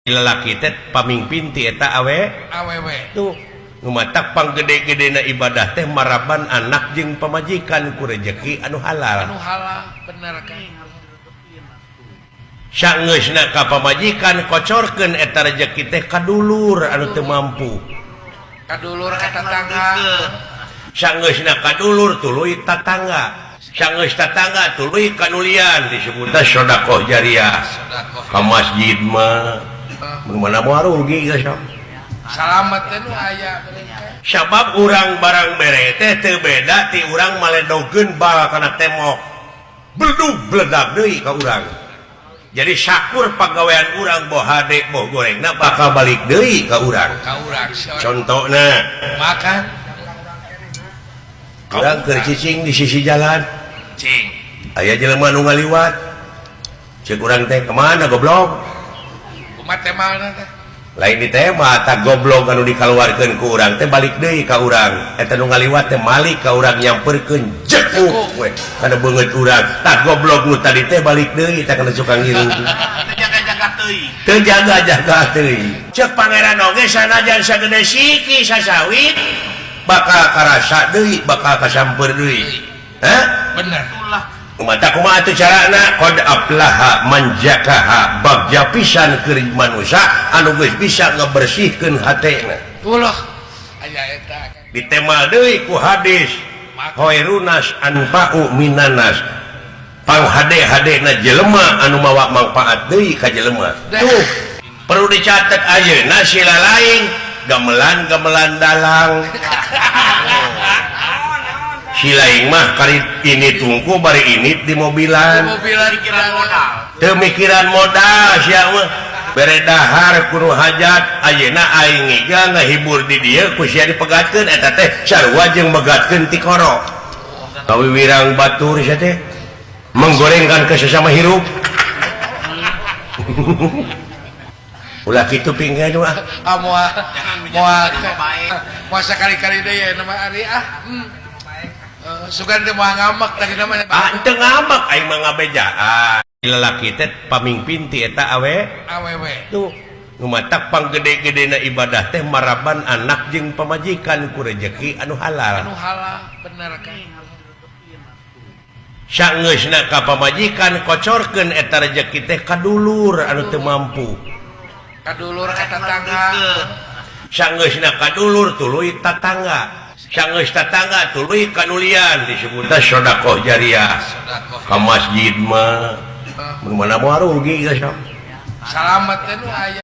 Lalaki teh pamingpin ti eta awe awewe. Tuh, nu matak panggede-gedena ibadah teh maraban anak jeung pamajikan ku rejeki anu halal. Anu halal, bener kan. Sangeusna ka pamajikan, kocorkeun eta rejeki teh ka dulur anu teu mampu. Kadulur, ka tetangga. Sangeusna ka dulur, tuluy tatangga. Sangeus tatangga, tuluy ka nu lian. Disebutna sedekah jariah. Sedekah. Ka masjid mah mun mana moal rugi geus sok. Salamet teh nu aya geuning teh. Sabab urang barang bere teh teu beda ti urang maledogeun bal kana tembok, beledug beledag deui ka urang. Jadi sakur pagawean urang, boh hade boh gorengna, bakal balik deui ka urang. Ka urang. Contohna, makan. Urang keur cicing di sisi jalan, cing, aya jelema nu ngaliwat. Cek urang teh, "Kemana, goblok?" Kumaha temalna teh? Lain di tema tak goblok anu dikaluarkeun ku urang teh balik deui ka urang. Eta nu ngaliwat teh malik ka urang, nyamperkeun, jekuk we kana beungeut urang. Tak goblok nu tadi teh balik deui tah kana cukang irung. Jaga-jaga teuing. Teu jaga-jaga teuing. Cek Pangeran oge, sanajan sagede siki sasawit bakal karasa deui, bakal kasamper deui. Hah? Bener. Itulah. Mata kumaha atuh carana? Qad aflaha man zakaha, bagja pisan keur manusia anu geus bisa ngebersihkeun hatena. Ulah aya eta. Ditema deui ku hadis, khairunas anfa'u minanas, pang hade-hadena jelema anu mawa manfaat deui ka jelema. Tuh, perlu dicatat ayeuna sila lain gamelan-gamelan dalang. Si lain mah kali ini tungku bari ini di mobilan. Mobilan. Pikiran modal. Teu mikiran modal sia mah. Bere dahar kudu hajat. Ayeuna aing ngiga ngahibur di dieu, ku sia dipegatkeun. Eta teh sarua jeung megatkeun tikoro. Kawiwirang batur sia teh menggorengkan ke sesama hirup. Ulah kitu pinggan mah. Ah, moal. Jangan moal. menjadi baik. Moal sakali-kali deui ya nama ari ah. Eh, sugan teh moal ngamek tadi namanya. Ah, teu ngambek, aing mah ngabejaan. Lalaki teh pamingpin ti eta awe Awewe. Tuh, nu matak panggede-gedena ibadah teh maraban anak jeung pamajikan ku rejeki anu halal. Anu halal, bener kan. Sangeusna ka pamajikan, kocorkeun eta rejeki teh ka dulur anu teu mampu. Kadulur, ka tetangga. Sangeusna ka dulur, tuluy tatangga. Sangeus tatangga, tuluy ka nu lian. Disebutna sedekah jariah. Sedekah. Ka masjid mah mun mana moal rugi geus sok. Salamet teh nu aya.